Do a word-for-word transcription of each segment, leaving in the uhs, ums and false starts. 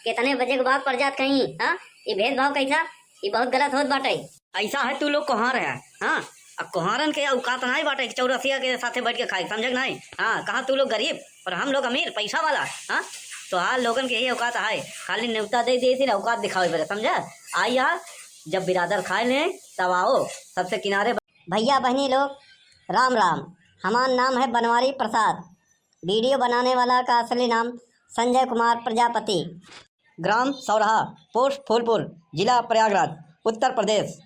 कितने बजे के बाद परजात कहीं, हाँ? ये भेदभाव कैसा? ये बहुत गलत होत बाटे। ऐसा है तू लोग कोहार है, हाँ? अब कोहारन के औकात नाहीं बाटे कि चौरसिया के साथे बैठ के खाए, समझे कि नाहीं? हाँ, कहाँ तू लोग गरीब और हम लोग अमीर, पैसा वाला, हाँ? तो आज लोगन के यही औकात है, खाली नेवता दे दिए थी ना, औकात दिखावे बदे, समझा? आई यहाँ, जब बिरादर खाए लें, तब आओ, सबसे किनारे। भैया बहनी लोग, राम राम। हमार नाम है बनवारी प्रसाद। वीडियो बनाने वाला का असली नाम संजय कुमार प्रजापति। ग्राम सौरहा, पोस्ट फूलपुर, जिला प्रयागराज, उत्तर प्रदेश।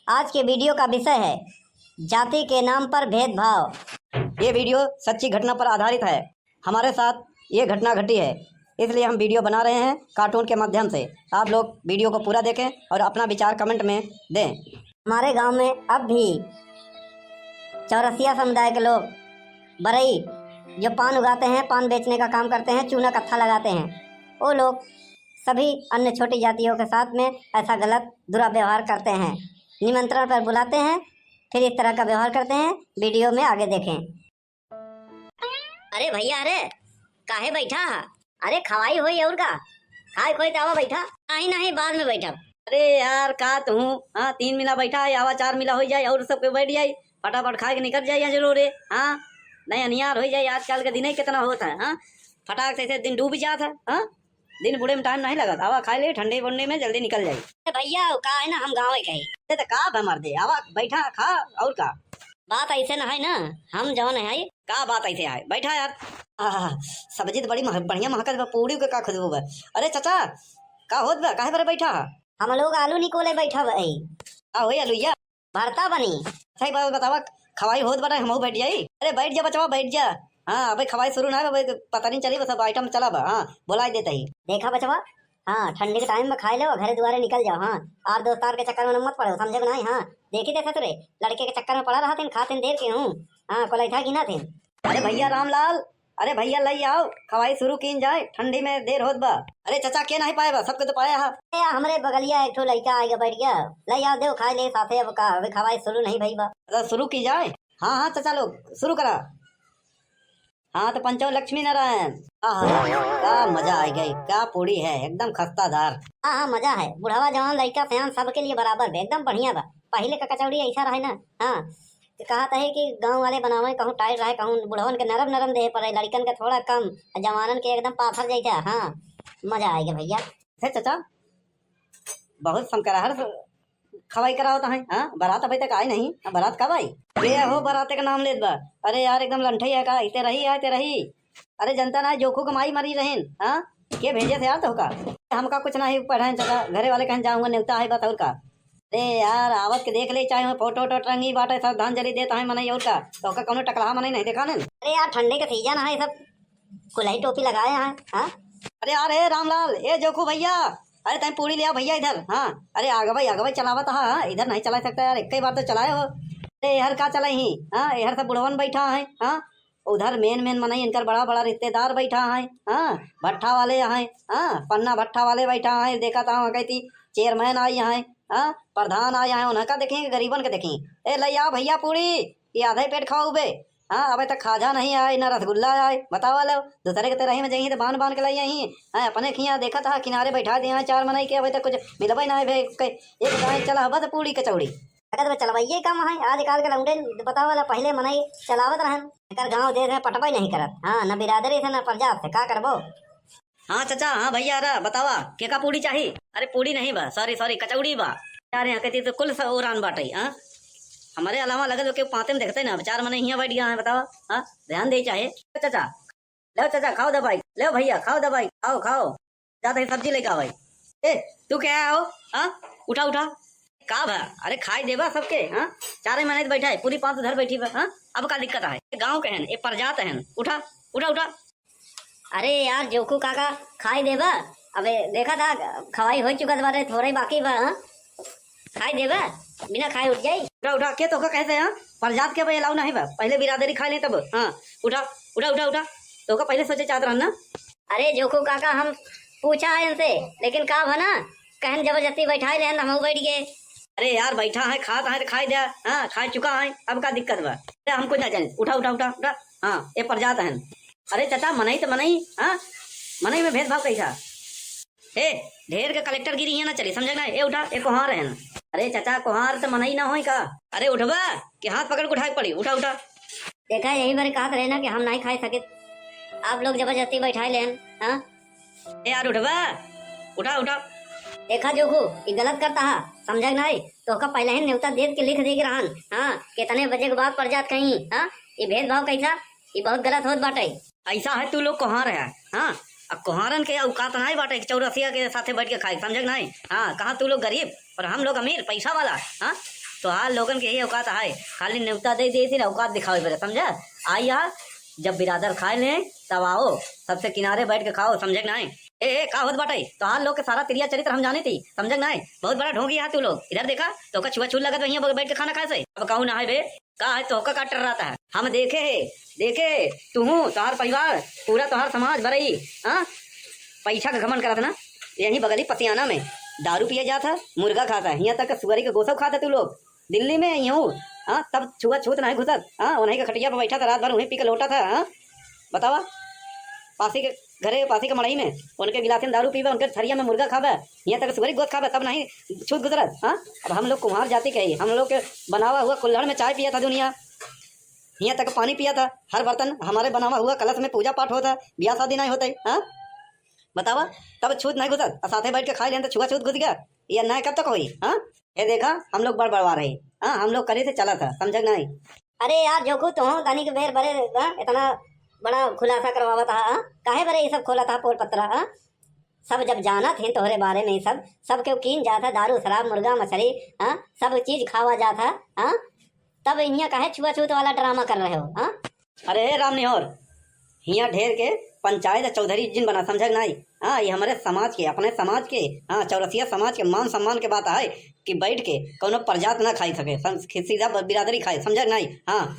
आज के वीडियो का विषय है जाति के नाम पर भेदभाव। ये वीडियो सच्ची घटना पर आधारित है। हमारे साथ ये घटना घटी है, इसलिए हम वीडियो बना रहे हैं कार्टून के माध्यम से। आप लोग वीडियो को पूरा देखें और अपना विचार कमेंट में दें। हमारे गांव में अब भी चौरसिया समुदाय के लोग बरई, जो पान उगाते हैं, पान बेचने का काम करते हैं, चूना कत्था लगाते हैं, वो लोग सभी अन्य छोटी जातियों के साथ में ऐसा गलत दुरा व्यवहार करते हैं। निमंत्रण पर बुलाते हैं, फिर इस तरह का व्यवहार करते हैं। वीडियो में आगे देखें। अरे भैया, अरे काहे बैठा हा? अरे खवाई होई और का? खाए खोई तो आवा बैठा। नहीं, नहीं, बाद में बैठा। अरे यार, का तू, हाँ, तीन मिला बैठा है, आवा चार मिला हो जाए और सबके बैठ जाए, फटाफट खा के निकल जाए यहाँ जरूर है, हाँ, नहीं अनियार हो जाए। आजकल के दिन ही कितना होता है, हाँ, फटाक से ऐसे दिन डूब जाता है, हाँ, दिन बुढ़े में टाइम नहीं लगत, आवा खाए ले ठंडे वंडे में जल्दी निकल जाई। ए भैया, का है ना, हम गाँव के ही। अरे तो का बा मर्दे, आवा बैठा खा, और का। बात ऐसे ना है ना, हम जौन है। का बात ऐसे है, बैठा यार। आह, सब्जी तो बड़ी मह-, बढ़िया महकत बा, पूड़ी के का खुशबू बा। अरे चाचा, का होत बा, काहे बरे बैठा है? हम लोग आलू निकोले बैठा बा। का होई आलूया? भरता बनी। सही बात बतावा, खवाई होत बाटे, हमहू बैठ जाई। अरे बैठ जा बचवा, बैठ जा। हाँ, अबे खवाई शुरू ना है, अबे पता नहीं चली, बस अब आइटम चला बा। हाँ, बोलाई देता ही। देखा बचवा, हाँ, ठंडी के टाइम में खाए लो, घरे दुआरे निकल जाओ। हाँ, और दोस्तार के चक्कर में मत पड़ो, समझे कि नहीं? हाँ, देखी देखा तो रे, लड़के के चक्कर में पड़ा रहा थे, खाते देर के हूँ। हाँ, कोलाई था कि ना थे। अरे भैया रामलाल, अरे भैया, लई आओ, खवाई शुरू कीन जाए, ठंडी में देर होत बा। अरे चाचा, के नहीं पाए बा, सबके तो पाए हा। ए, हमरे बगलिया एक ठो लइका आइगा बैठ गया, लई आओ, देव खाए ले साथे, अब का, अबे खवाई शुरू नहीं भई बा। तो शुरू की जाए। हाँ, हाँ, चाचा लोग, शुरू करा। हाँ, तो पंचो लक्ष्मी नारायण। आहा, का मजा आ गई, का पूड़ी है, एकदम खस्तादार। हाँ, हाँ, मजा है, बुढ़वा जवान लइका सयान सबके लिए बराबर बे, एकदम बढ़िया बा। पहिले का कचौड़ी ऐसा रहे ना, हाँ, तो कहत है कि गाँव वाले बनावे, कहूँ टाइट रहे, कहूँ बुढ़वन के नरम नरम देह पड़े, लड़िकन के थोड़ा कम, जवानन के एकदम पाथर जैसा। हाँ, मजा आएगा भैया। हे चाचा, बहुत शंकराहर से खवाई करावत हैं, हाँ? बारात अबे तक आई नहीं, अब बारात कब आई? ये हो बारात के नाम लेत बा। अरे यार, एकदम लंठई है का? इते रही है, इते रही। अरे जनता ना, जोखू के माई मरी रहीन, हाँ? के भेजे थे यार तोहका? हमका कुछ नहीं पढ़े चाचा, घरे वाले कहेन जाऊँगा, नेवता है बस और का। अरे यार, आवत के देख ले, चाहे फोटो वोटो टंगी बाटे, श्रद्धांजलि देत है मनई, और का? तोहका कौनो टकलहा मनई नहीं देखा ने? अरे यार, ठंडी के सीजन है, सब कुल्हई टोपी लगाए हैं, हाँ? अरे यार, ए रामलाल, ए जोखू भैया, अरे तैं पूड़ी ले आओ भैया इधर, हाँ? अरे आगे भाई, आगे भाई, चलावत हा, हाँ? इधर नहीं चला सकता यार, एक ही बार तो चलाए हो। अरे एहर का चलाई ही, हाँ? एहर सब बुढ़वन बैठा है, हाँ? उधर मेन मेन मनई इनकर बड़ा बड़ा रिश्तेदार बैठा है, हाँ? भट्ठा वाले हैं, हाँ? पन्ना भट्ठा वाले बैठा है, देखा था वहाँ कहती चेयरमैन आई है, हाँ? प्रधान आए हैं, उन्हें का देखेंगे, गरीबन के देखेंगे। ए लई आओ भैया पूड़ी, ये आधा ही पेट खाओ बे। हाँ, अबे तक खाजा नहीं आए, ना रसगुल्ला आए, बतावा लो, दूसरे के तरह में जाइए तो बान बान के लाई आई। हाँ, अपने खिया देखत हा, किनारे बैठा दिया चार मनई के, अबे तक कुछ मिलबे ना है भे, के-, एक गाय चला बस पूड़ी कचौड़ी। अगर तो चलवाइए कम है, आजकल के लौंडे बतावा ला, पहले मनई चलावत रहन, एकर गाँव देश में पटबे नहीं करत। हाँ, ना बिरादरी से, ना प्रजा से, का करबो? हाँ चाचा, हाँ भैया, अरे बतावा, केका पूड़ी चाही? अरे पूड़ी नहीं बा, सॉरी सॉरी, कचौड़ी बा। यार यहाँ कहती तो कुल स-, ओरान बाटे, हाँ? हमारे अलावा लगत बा केहू पाते में देखते ना, अब चार मने हियाँ बैठ गया है, बतावा, हाँ? ध्यान दे चाहे। चाचा, ले चाचा, खाओ दवाई, ले भैया, खाओ दवाई, खाओ, खाओ। जाते ही सब्जी लेके आओ भाई। ए, तू क्या है हो? हाँ? उठा, उठा। का भा? अरे खाए देबा सबके, हाँ? चारे मने तो बैठा है, पूरी पाँच उधर बैठी बा, हाँ? अब का दिक्कत है? गाँव के हन, ए परजात हन, उठा, उठा, उठा। अरे यार जोखू काका, खाई देबा? अबे देखा था, खवाई हो चुका बाटे, थोड़े बाकी बा, हाँ? खाई देबा? बिना खाए उठ जाई? उठा, उठा, के तोका कहते हैं, हाँ? परजात के भाई अलाउ नहीं बा, पहले बिरादरी खा ले तब, हाँ? उठा, उठा, उठा, उठा। तोका पहले सोचे चाहत रहन ना। अरे जोखू काका, हम पूछा है इनसे, लेकिन का भा ना, कहन जबरदस्ती बैठाए लेहन, हमहू बैठ गए। अरे यार, बैठा है, खात है तो खाए द्या, हाँ, खाए चुका है, अब का दिक्कत बा? अरे हम कुछ ना जाने, उठा, उठा, उठा, उठा, हाँ, ए परजात है। अरे चाचा, मनई तो मनई, हाँ, मनई में भेदभाव कैसा? ए, ढेर के कलेक्टर गिरी हियाँ ना चली, समझे ना? ए, उठा, ए, कोहार है ना। अरे चाचा, कोहार त मनई ना होई का? अरे उठबा कि हाथ पकड़ के उठाए के पड़ी, उठा, उठा। देखा, यही बारे कहत रहे ना कि हम नहीं खाए सके, आप लोग जबरदस्ती बैठाए लेन, हाँ? ए यार, उठबा, उठा, उठा। देखा जोखू, ई गलत करता हा, समझे के नहीं? तोहका पहले ही नेवता देख के लिख दे के रहन, हाँ, कितने बजे के बाद पड़ जात कहीं, हाँ? ई भेदभाव कैसा? ई बहुत गलत होत बाटे। ऐसा है तू लोग कोहार है, हाँ? अब कोहारन के औकात नाई बाटे कि चौरसिया के साथे बैठ के खाए, समझे के नहीं? हाँ, कहाँ तू लोग गरीब और हम लोग अमीर, पैसा वाला, हाँ? तोहार लोगन के यही औकात है, खाली नेवता दे दे, फिर औकात दिखावे पड़े, समझा? आई यहाँ, जब बिरादर खाए ले, तब आओ, सबसे किनारे बैठ के खाओ, समझे के नहीं? ए, ए, का होत बाटे? तोहार लोग के सारा तिरिया चरित्र हम जानी थी, समझे के नहीं? बहुत बड़ा ढोंगी है तू लोग। इधर देखा, तोहका छुआछूत लगत वहीं बैठ के खाना खाए से। अब कहूँ ना है बे, का है तोहका का टर्रात है? हम देखे है, देखे है, तुहू, तोहार परिवार, पूरा तोहार समाज बरई, हाँ? पैसा का घमंड करत ना, यहीं बगली पसियाना में दारू पिए जात है, मुर्गा खाता है, हियाँ तक सुअरी के गोसव खाता तू लोग। दिल्ली में यूं, हाँ, तब छुआछूत नहीं घुसत, हाँ, उन्हीं के खटिया पर बैठा था, रात भर वहीं पी के लोटा था, हाँ। बतावा, पासी के घरे, पासी के मड़ई में उनके गिलासिन दारू पीबे, उनके थरिया में मुर्गा खाबे, हियाँ तक सुअरी गोस खाबे, तब नहीं छूत घुसरत, हाँ। अब हम लोग कुम्हार जाति के ही, हम लोग के बनावा हुआ कुल्हड़ में चाय पिया था दुनिया, हियाँ तक पानी पिया था, हर बर्तन हमारे बनावा हुआ कलश में पूजा पाठ होता, ब्याह शादी नहीं होते, हाँ। बतावा, तब छूत नहीं घुसत, और साथे बैठ के खाए लेन तो छुआछूत घुस गया। ये अन्याय कब तक होई, हाँ? ये देखा, हम लोग बड़ बड़वा रहे, हाँ, हम लोग करे से चला था, समझे के नहीं? अरे यार, जोखू, तुहूँ तनी के बेर बरे, हाँ, इतना बड़ा खुलासा करवावा था, हाँ? काहे बरे ये सब खोला था पोल पत्रा, हाँ? सब जब जानत हैं तोहरे बारे में, सब, सब केहू कीन जात है, दारू, शराब, मुर्गा, मछली, हाँ? सब चीज खावा जात है, हाँ? तब हियाँ काहे छुआछूत वाला ड्रामा कर रहे हो, हाँ? अरे हे राम निहोर, हियाँ ढेर के पंचायत चौधरी जिन बना, समझे के नाई? हाँ, ये हमारे समाज के, अपने समाज के, हाँ, चौरसिया समाज के मान सम्मान के बात है कि बैठ के कौनो प्रजात ना खाई सके, सम-, सीधा ब-, बिरादरी खाए, समझे के नाई? हाँ,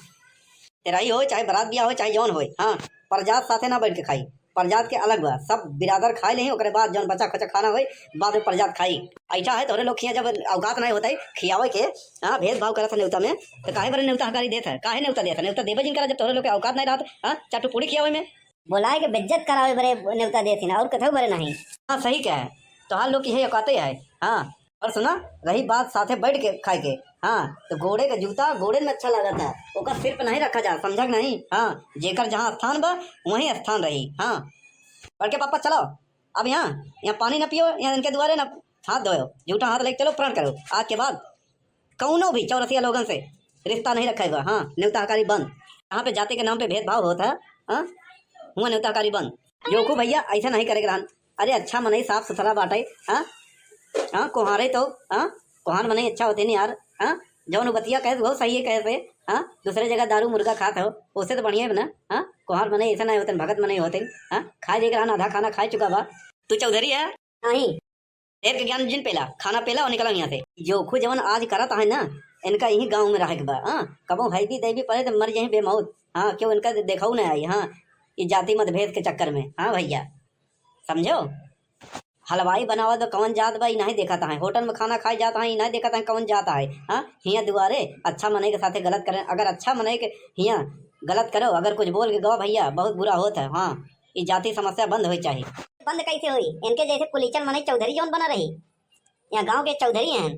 तेराई होए, चाहे बारात ब्याह होए, चाहे जौन होए, हाँ, प्रजात साथे ना बैठ के खाई, प्रजात के अलग बा, सब बिरादर खाए लेही, ओकरे बाद जौन बचा खुचा खाना होए, बाद में प्रजात खाई। ऐसा है तोहरे लोग खिया जब औकात नहीं होता है खियावे के, हाँ, भेदभाव करत है नेवता में, तो काहे बरे नेवता हकारी देत है? काहे नेवता देत है? नेवता देवे जिन करा जब तोहरे लोग के औकात नहीं रहत, हाँ, चार ठो पूड़ी खियावे में। बोलाए के बेइज्जत करावे बरे नेवता देत है ना, और कथऊ बरे नहीं। हाँ, सही कहे, तोहार लोग की है औकाते है, हाँ। और सुना, रही बात साथे बैठ के खाए के, हाँ, तो गोड़े के जूता गोड़े में अच्छा लागत है, ओकर सिर पे नहीं रखा जा, समझा के नहीं? हाँ, जेकर जहाँ स्थान बा, वहीं स्थान रही, हाँ। बड़के पापा, चलो, अब यहाँ, यहाँ पानी ना पियो, यहाँ इनके दुआरे ना हाथ धोयो, जूठा हाथ लेके चलो, प्रण करो, आज के बाद कौनो भी चौरसिया लोगन से रिश्ता नहीं रखे बा, हाँ, नेवता हकारी बंद। यहाँ पे जाति के नाम पे भेदभाव होत है, हाँ, हुआ नेवता हकारी बंद। जोखू भैया, ऐसा नहीं करे के रहन। अरे, अच्छा मनई, साफ सुथरा बाटे, हाँ, हाँ, कोहारे तो, हाँ, कोहार मनई अच्छा होते नहीं यार, हाँ, जौन बतिया कहे, वो सही है कहे से, हाँ, दूसरे जगह दारू मुर्गा खात हो, उससे तो बढ़िया है ना, हाँ, कोहार मनई ऐसा नहीं होते, भगत मनई होते, हाँ, खाए देख रहा ना, आधा खाना खाए चुका बा। तू चौधरी है? नहीं। ढेर के ज्ञान जिन पेला, खाना पेला और निकला यहाँ से। जोखू जवन आज करत है ना, इनका यही गाँव में रहे के बा, हाँ, कबो हैवी दैवी पड़े तो मर जाए बेमौत, हाँ, क्यों इनका देखऊ ना आई, हाँ, ये जाति मतभेद के चक्कर में, हाँ भैया, समझो? हलवाई बनावत बा, कवन जात बा, ई नहीं देखत है। होटल में खाना खाए जात है, ई नहीं देखत है, कवन जात है। हाँ, हियाँ दुआरे अच्छा मनई के साथे गलत करें। अगर अच्छा मनई के हियाँ गलत करो, अगर कुछ बोल के गवा भैया, बहुत बुरा होत है। हाँ, ई जाति समस्या बंद होई चाहिए। बंद कैसे होई? इनके जैसे कुलीचन मनई चौधरी जौन बना रही। यहाँ गांव के चौधरी हैं,